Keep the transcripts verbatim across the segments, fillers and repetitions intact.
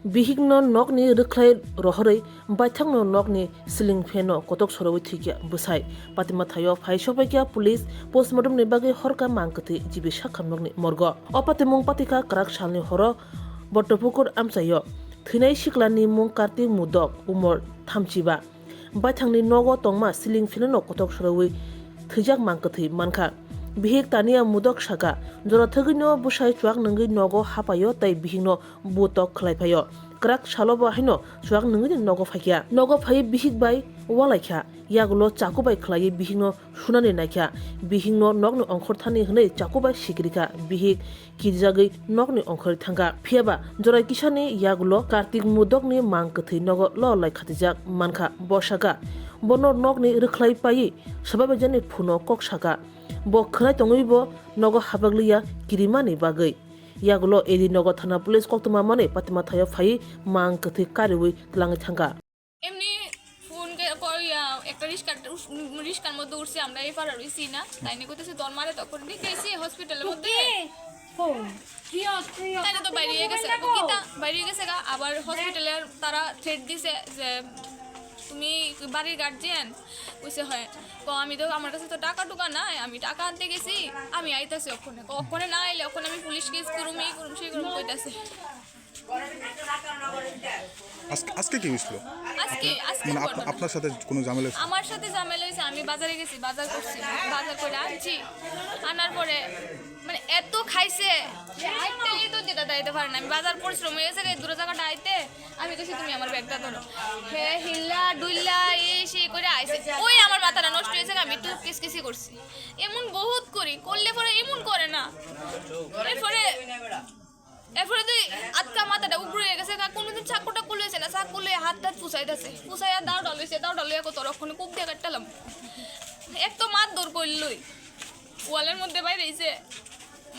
Bihikno nokni rwkhlai rohorwi baithangno nokni ceiling fan-o kotok sorowi thwikya bwsai. Patima thaio phai sokbaikya police, postmortem ni bagwi horkha mang kwthwi G B Sakhamnokni morgo. O patimung patikha kwrak salni horo Bottopukur amchaio. Thwinai siklani mung Kartik Mudok, umor thamchiba. Baithangni nogo tongma ceiling fan-no kotok sorowi thwijak mang kwthwi mankha. Bihik Tania Mudok saka, jora thwgwino bwsai chuak nungwi nogo hapaio tei bihikno butok khlai phaio. Kwrak salo bo haino chuak nungwi nogo phaikha. Nogo phaiwi bihik bai walaikha. Yagulo chaku bai khlaiwi bihikno sunani naikha. Bihikno nokni ongkhorthani hwnwi chaku bai sikrikha. Bihik kirijagwi nokni ongkhorwi thangkha. Phiyaba jora kisani yagulo Kartik Mudokni mang kwthwi nogo lolai khatijak mankha. Bo saka, bono nokni rwkhlai paiwi swbaibaijakni phuno kok saka. Bo khwnai tongwibo nogo habakliya kirimani bagwi. Yagulo A D Nogo thana police koktwma manwi Patima thaio phaiwi mang kwthwi kariwi twlangwi thangkha. এমনি ফোন কে-, কর-, ইয়া, একটা রিস্কার, উস-, উম, রিস্কার মধ্যে উঠছি আমরা, এই পাড়ার ওই সিনা। তাই নিয়ে কইতেছে, "তোর মারে তখন নিয়ে গেছি হসপিটালের মধ্যে।" তাই না তো বাইরে গেছে গা। কিতা বাইরে গেছে গা, আবার হসপিটালে তারা থ্রেট দিছে যে, "তুমি বাড়ির গার্জিয়ান?" কইছে, "হয়।" কো, "আমি তো, আমার কাছে তো টাকা টুকা নাই, আমি টাকা আনতে গেছি, আমি আইতাছি ওখানে।" কো, "ওখানে না আইলে ওখানে আমি পুলিশ কেস করুম, এই করুম, সেই করুম," কইতাছে। আজকে, আজকে কি হয়েছিল? আজকে, আজকে মানে আপ-, ঘটনা। আপনার সাথে কোনো ঝামেলা হয়েছিল? আমার সাথে ঝামেলা হয়েছে, আমি বাজারে গেছি, বাজার করছি, বাজার করে আনছি, আনার পরে মানে এত খাইছে, হাঁটতেই তো যেটা দাঁড়াইতে পারে না। আমি বাজার পরিশ্রম হয়ে গেছে, এই দূরে জায়গাটা আইতে, আমি কইছি, "তুমি আমার ব্যাগটা ধরো।" হে হিল্লা ডুল্লা এই সেই করে আইছে, ওই আমার মাথাটা নষ্ট হয়েছে, আমি একটু কিসকিসি করছি। এমন বহুত করি, করলে পরে এমন করে না। এরপরে এরপরে তুই আটকা মাথাটা উপরে হয়ে গেছে, তা কোনোদিন চাকু টাকু লইছে না, চাকু লইয়া হাত টাত ফুসাইতেছে, ফুসাইয়া দাও ডাল হইছে, দাও ডাল হইয়া কত রক্ষণে কূপ দিয়ে কাটতালাম। এক তো মাত দৌড় করলই, ওয়ালের মধ্যে বাইরে হইছে,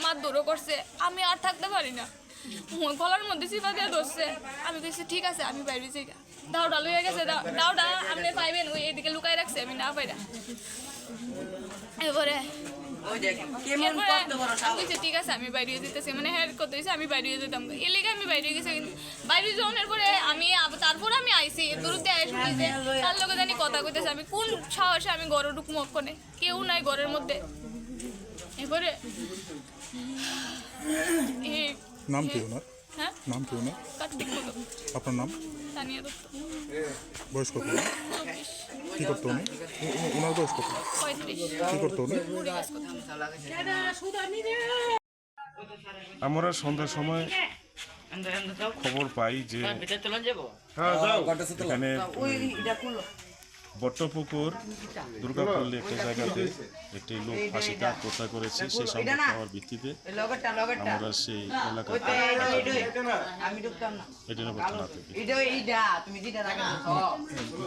মাত দৌড়ও করছে, আমি আর থাকতে পারি না, গলার মধ্যে চিপা দিয়ে ধরছে। আমি কইছি, "ঠিক আছে, আমি বাইরে যাই।" দাউডা লইয়া গেছে, দা-, দাউডা আপনি পাইবেন, ওই এদিকে লুকাই রাখছে, আমি না পাইরা। এরপরে, ওই দেখ, কেমন এরপরে কত বড় সাহস। আমি কইছি, "ঠিক আছে, আমি বাইরে যেতেছি।" মানে, হ্যাঁ, কত হইছে, "আমি বাইরে যেতাম।" এর লেগে আমি বাইরে গেছি, কিন্তু বাইরে যাওয়ার পরে আমি আব-, তারপরে আমি আইছি, দূর দিয়ে আইসি, তার লগে জানি কথা কইতেছে, আমি কোন সাহসে আমি ঘরে ঢুকবো ওখানে? কেউ নাই ঘরের মধ্যে। এরপরে, এই নাম কি ওনার? হ্যাঁ? নাম কি ওনার? কার্তিক মোদক। আপনার নাম? তানিয়া দত্ত। বয়স কত? চব্বিশ। কি করতো উনি? ও-, ও-, ওনার বয়স কত? পঁয়ত্রিশ। কি করতো উনি? মুড়ি কাজ করতো। আমরা সন্ধ্যার সময় খবর পাই যে এখানে, উম, বট্টপুকুর দুর্গাপল্লী একটা জায়গাতে একটি লোক ফাঁসিতে আত্মহত্যা করেছে। সেই সংবাদ পাওয়ার ভিত্তিতে আমরা সেই এলাকাতে এটি নবাব থানা থেকে।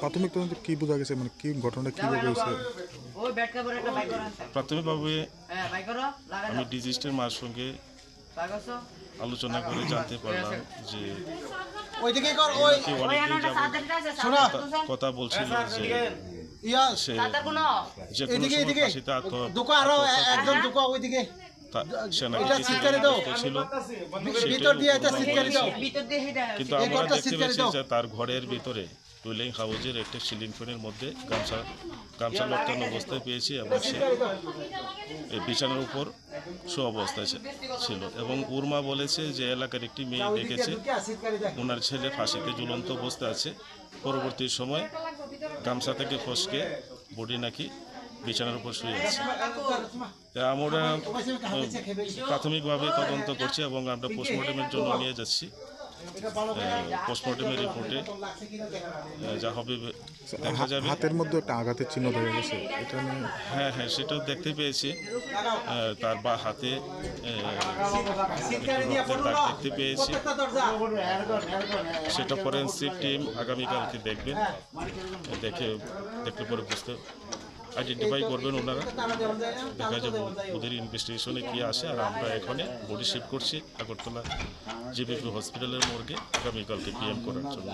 প্রাথমিক তদন্তে কি বোঝা গেছে, মানে কি ঘটনাটা কিভাবে হয়েছে? প্রাথমিকভাবে আমি ডিজিস্টের মার সঙ্গে আলোচনা করে জানতে পারলাম যে ওইদিকে কর, ওই। নাকি অনেকদিন যাবত কথা, কথা বলছিল যে ইয়া, সে যে কোনো এদিকে, সময় এদিকে। ফাঁসিতে আত্ম-, দোকা আরো আত্মহত্যা একজন করবে। দোকা ওইদিকে। তা-, সে নাকি এটা কিছু সিটকারি দাও। ব্যস্ত ছিল, ভিতর সেটাই দিয়ে এটা ঘটনা সিটকারি দাও। ঘটেছে। কিন্তু এই আমরা ঘরটা দেখতে সিটকারি পেয়েছি দাও। যে তার ঘরের ভিতরে টুইলিং হাউজের একটি সিলিং ফ্যানের মধ্যে গামছা, গামছা লটকানো অবস্থায় পেয়েছি এবং সে এই বিছানার উপর শোয়া অবস্থায় ছি-, ছিল। এবং ওর মা বলেছে যে এলাকার একটি মেয়ে দেখেছে ওনার ছেলে ফাঁসিতে ঝুলন্ত অবস্থায় আছে। পরবর্তী সময় গামছা থেকে ফসকে বডি নাকি বিছানার উপর শুয়ে আছে। তা আমরা, উম, প্রাথমিকভাবে তদন্ত করছি এবং আমরা পোস্টমর্টমের জন্য নিয়ে যাচ্ছি। আহ, পোস্টমর্টমের রিপোর্টে, আহ, যা হবে দেখা হা-, যাবে। হাতের মধ্যে একটা আঘাতের চিহ্ন দেখা গেছে, এটা নিয়ে হ্যাঁ, হ্যাঁ, সেটাও দেখতে পেয়েছি। আহ, তার বা হাতে, আহ, একটু রক্তের দাগ দেখতে পেয়েছি। সেটা ফরেন্সিক টিম আগামীকালকে দেখবেন, দেখে, দেখলে পরে বুঝতে, আইডেন্টিফাই করবেন ওনারা, দেখা যাবে ওদের ইনভেস্টিগেশনে কি আসে। আর আমরা এখানে বডি শিফট করছি আগরতলা জেবিপি হসপিটালের মর্গে আগামীকালকে পিএম করার জন্য।